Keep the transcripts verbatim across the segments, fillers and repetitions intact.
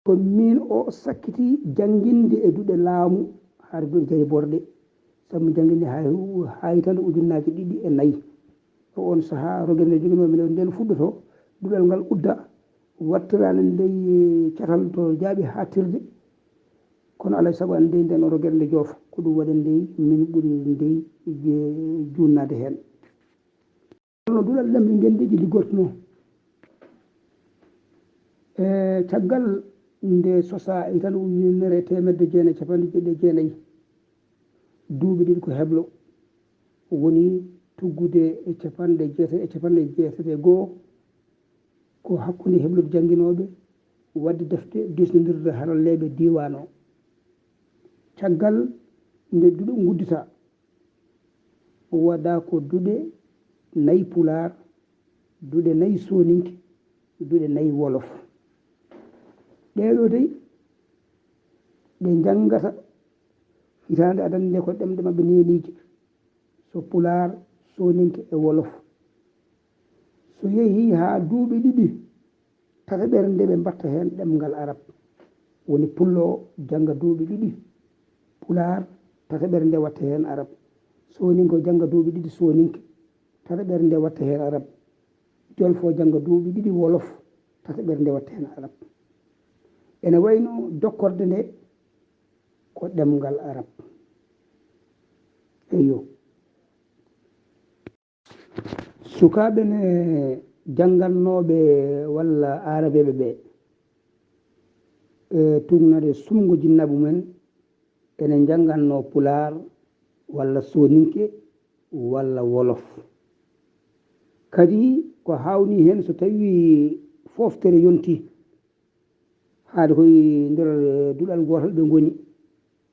Ko miin o sakkiti jannginde e duɗe laamu, hade duɗe jayborɗe. Sabu mi janngini hay, hay tan ujunnaaji ɗiɗi e nayi. E oon sahaa, rogere nde joginoo mi ndeen fuɗɗoto, duɗal ngal udda, wattiraani ndey catal to jaaɓi haaɗtirde. Kono alaa e sago, anndi ndeen o rogere nde joofa. Ko ɗum waɗi ndey min ɓuri ndey je-, juunnaade heen. Kono duɗal ɗemɗe ngenndiiji liggortunoo. E caggal nde sosaa e tan ujunere e teemedde jeenayi e capanɗe jeeɗiɗi e jeenayi, duuɓi ɗiɗi ko heblo woni tuggude e capanɗe jeetati e capanɗe jeetati e goo, ko hakkunde heblude jannginooɓe, waɗde defte, diisnondirde haralleeɓe diiwaan o. Caggal nde duɗe ngudditaa, waɗaa ko duɗe nayi pulaar, duɗe nayi sooninke, duɗe nayi wolof. Ɗee ɗoo dey, ɗe njanngata hitaande adannde nde ko ɗemɗe maɓɓe neeniije, so pulaar, sooninke e wolof. So yehii haa duuɓi ɗiɗi, tataɓere nde ɓe mbaɗta heen ɗemngal arab. Woni pullo o jannga duuɓi ɗiɗi pulaar, tataɓere nde waɗta heen arab. Sooninke o jannga duuɓi ɗiɗi sooninke, tataɓere nde waɗta heen arab. Jolfo o jannga duuɓi ɗiɗi wolof, tataɓere nde waɗta heen arab. Ene wayno jokkorde nde ko ɗemngal arab. Eyyo. Sukaaɓe ne janngannooɓe walla aarabeeɓe ɓe, e tuugnaade sumngo jinnaaɓe mumen, ene njanngannoo pulaar walla sooninke walla wolof. Kadi ko haawnii heen, so tawii fooftere yontii, haade koye nder, eh, duɗal gootal ɓe ngoni.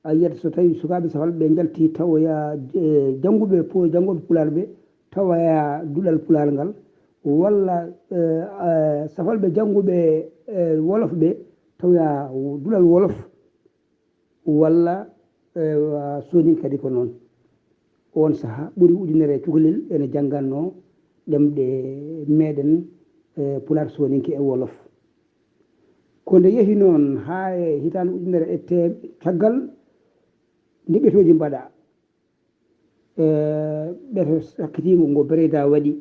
A yiyat so tawii sukaaɓe safalɓe ɓe njaltii tawoya, eh, jannguɓe pu-, janngooɓe pulaar ɓe tawoya duɗal pulaar ngal, walla, eh, eh, safalɓe jannguɓe, eh, wolof ɓe tawoya duɗal wolof, walla, eh, sooninke kadi ko noon. Oon sahaa ɓuri ujunere e cukalel ene janngannoo ɗemɗe meeɗen, eh, pulaar, sooninke e wolof. Ko nde yehi noon haa e hitaande ujunere e teem-, caggal nde ɓetooji mbaɗaa, eh, ɓeto sakkitiingo ngo Bereyda waɗi,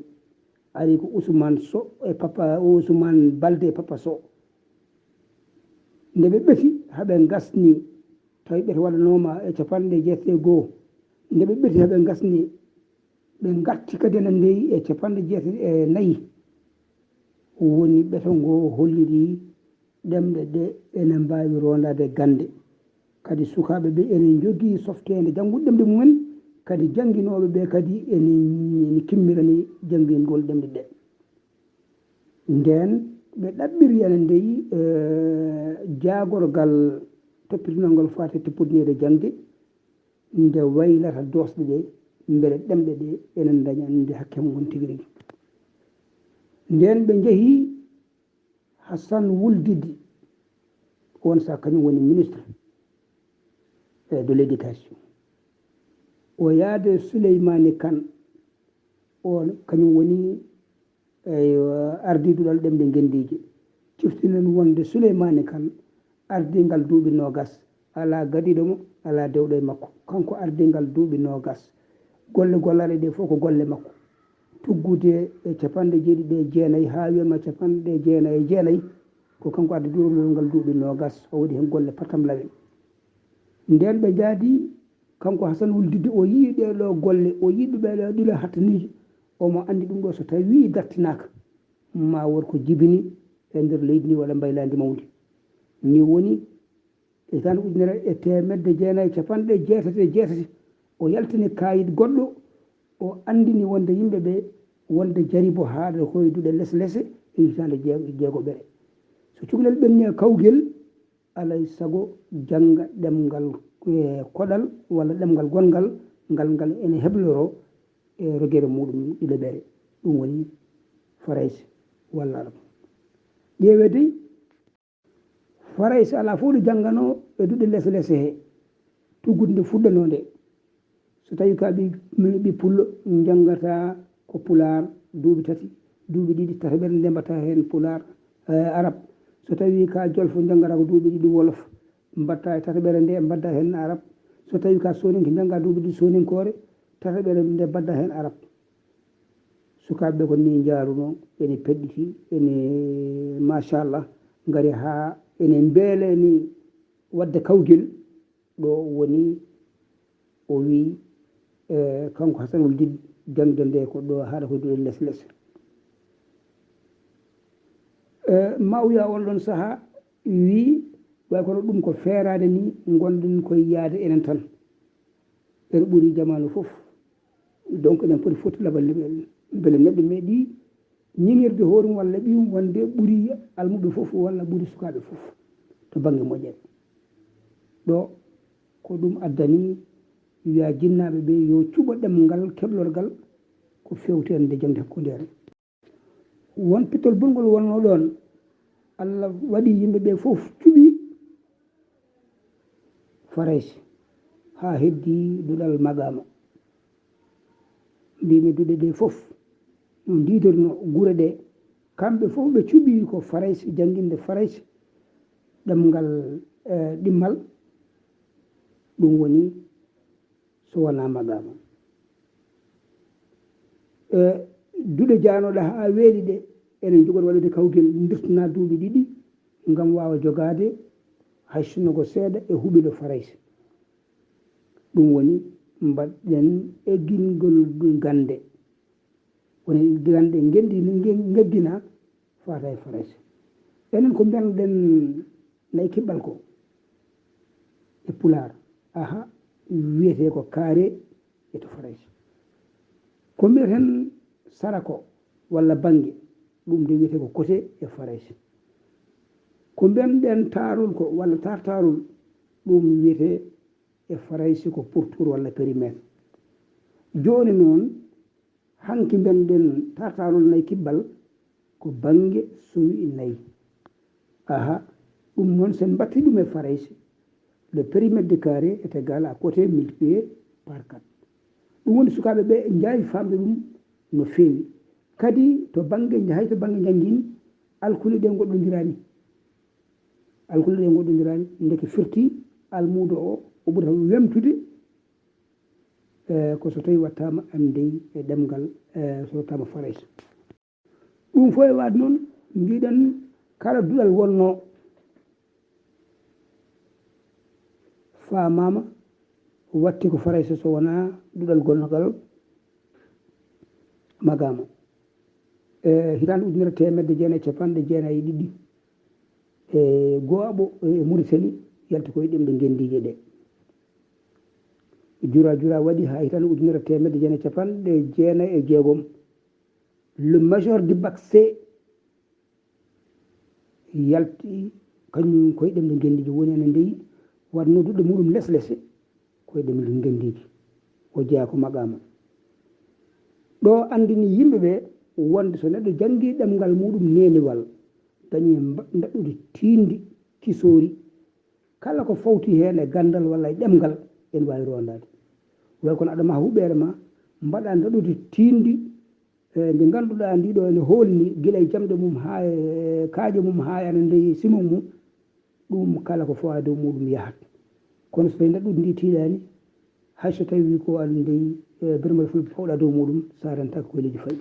ari ko Ousmane Sow e Papa, Ousmane Balde e Papa Sow. Nde ɓe ɓeti haa ɓe ngasni, tawi ɓeto waɗanooma e capanɗe jeetati e goo. Nde ɓe ɓeti haa ɓe ngasni, ɓe ngatti kadi ene ndeyi e capanɗe jeetati e nayi. Woni ɓeto ngo holliri ɗemɗe ɗe ene mbaawi rondaade gannde. Kadi sukaaɓe ɓe ene njogii softeende janngude ɗemɗe mumen, kadi jannginooɓe ɓe kadi ene, ene kimmirani janngingol ɗemɗe ɗe. Ndeen ɓe ɗaɓɓiri ene ndeyi, eh, jaagorgal toppitinoongal faati e tippodineede jaŋde, nde waylata doosɗe ɗe, mbele ɗemɗe ɗe ene ndaña nde hakke mum woni tigi rigi. Ndeen ɓe njehi Hassan Wul Didi, on sahaa kañum woni ministre, eh, de l'éducation. O yaade Souleymane Kane, on kañum woni, eywa, ardii duɗal ɗemɗe ngenndiije. Ciftinee wonde Souleymane Kane ardii ngal duuɓi noogas, alaa gaɗiiɗo mo, alaa dewɗo e makko. Kanko ardii ngal duuɓi noogas. Golle gollaaɗe ɗe fof ko golle makko. Tuggude e capanɗe jeeɗiɗi e jeenayi haa wiyama capanɗe jeenayi e jeenayi, ko kanko addi duɗal ngal duuɓi noogas, o waɗi heen golle patam lawe. Ndeen ɓe njaadi, kanko Hasan Wul Didi, o yii ɗee ɗoo golle, o yii ɓee ɗoo ɗiɗo hattaniiji, omo anndi ɗum ɗoo so tawii dartinaaka, ma won ko jibini e nder leydi ndi waɗa mbaylaandi mawndi. Ni woni, e hitaande ujunere e teemedde jeenayi e capanɗe jeetati e jeetati, o yaltini kaayit goɗɗo, o anndini wonde yimɓe ɓe wonde jaribo haaɗata ko e duɗe lese lese e hitaande jeego-, jeegoɓere. So cukalel ɓenni e kawgel, alaa e sago jannga ɗemngal, eh, koɗal walla ɗemngal gonngal, ngal, ngal ene hebloroo e rogere muɗum ɗiɗaɓere, ɗum woni Farayse walla Arab. Ƴeewee dey, Farayse alaa fof ɗo jannganoo e duɗe lese lese he, tuggude nde fuɗɗanoo nde. So tawii ko a ɓii, ɓii pullo, njanngataa ko pulaar duuɓi tati, duuɓi ɗiɗi, tataɓere nde mbaɗataa heen pulaar, eh, arab. So tawii ka jolfo, njanngataa ko duuɓi ɗiɗi wolof, mbaɗtaa e tataɓere nde, mbaɗdaa heen arab. So tawii ka sooninke, njanngaa duuɓi ɗiɗi sooninkoore, tataɓere nde mbaɗdaa heen arab. Sukaaɓe ɓe ko nii njaarunoo, ene peɗɗiti, ene machallah, ngari haa ene mbeelanii waɗde kawgel. Ɗo woni o wi, e, kanko Hasan Wul Did, jaŋde nde ko ɗo haɗa ko duɗe les les. E, Mawya on ɗon saha wi, way kono ɗum ko feeraade ni, ngonɗen koye yaade enen tan. En ɓuri jamaanu fof. Donc eɗen poti fotti laballe men. Mbele neɗɗo meeɗi ñiŋirde hoore mum walla ɓiyum wonde ɓuri almuɓe fof walla ɓuri sukaaɓe fof to bannge moƴƴere. Ɗo ko ɗum addani wiya jinnaaɓe ɓe yo cuɓo ɗemngal keblorgal ko fewti e jaŋde hakkundeere. Won pittol bongol wonnoo ɗoon, Allah waɗi yimɓe ɓe fof cuɓi Farayse haa heddii duɗal Magaama. Mbimi duɗe ɗe fof no ndiidirno gure ɗe, kamɓe fof ɓe cuɓi ko Farayse, jannginde Farayse ɗemngal, eh, ɗimmal, ɗum woni so wonaa Magaama. E duɗe jaanooɗe haa weeli ɗe, ene njogori waɗude kawgel, ndirtana duuɓi ɗiɗi ngam waawa jogaade hay sinno ko seeɗa e huɓinde Farayse. Ɗum woni mbaɗɗen eggingol gannde. Woni gannde ngenndi, nge-, ngeddina faata e Farayse. Enen ko mbiyanɗen nayi kiɓɓal ko e Pulaar, aha, wiyetee ko carré e to Farayse. Ko mbiyeten sara ko walla bannge, ɗum de wiyetee ko côté e Farayse. Ko mbiyanɗen taarol ko walla tartarol, ɗum wiyetee e Farayse ko pourtour walla périmètre. Jooni noon, hanki mbiyanɗen tartarol nayi kiɓɓal ko bannge sowi nayi. Aha, ɗum noon sen mbatti ɗum e Farayse, le périmètre de carré est égal à côté multiplié par quatre. Ɗum woni sukaaɓe ɓe njaawi faamde ɗum no feewi. Kadi to bannge, hay to bannge njanngin, alkule ɗe ngoɗɗondiraani. Alkule ɗe ngoɗɗondiraani, ndeke firti almuudo o, o ɓurata wemtude, eh, ko so tawi wattaama anndey e ɗemngal, eh, so wattaama Farayse. Ɗum fof e waɗ noon, mbiɗen kala duɗal wonnoo faamaama, watti ko Farayse so wonaa duɗal gonnogal Magaama. E hitaande ujunere teemedde jeenayi e capanɗe jeenayi e ɗiɗi, e Gooɓo e Muritani yalti koye ɗemɗe ngenndiije ɗe. Jura jura waɗi haa hitaande ujunere teemedde jeenayi e capanɗe jeenayi e jeegom. Le major du bac C yalti kañum koye ɗemɗe ngenndiije, woni ene ndeyi waɗno duɗe muɗum les lese koye ɗemɗe ngenndiije, o jeyaa ko Magaama. Ɗo anndini yimɓe ɓe wonde so neɗɗo janngii ɗemngal muɗum neeniwal, dañi mba-, ndaɗɗudi tiiɗndi kisoori. Kala ko fawti heen e ganndal walla e ɗemngal, ene waawi rondaade. Way kono aɗa maha huɓeere ma, mbaɗa ndaɗɗudi tiiɗndi, e ndi ngannduɗaa ndi ɗo ene hoolni gila e jamɗe mum haa e kaaƴe mum haa e ana ndeyi simon mum, ɗum kala ko fawa dow muɗum yahat. Kono so tawi ndaɗɗudi ndi tiiɗaani, hay so tawi ko aɗa ndeyi, e, bermel fulɓe fawɗa dow muɗum, sa rentaka ko leji fayi.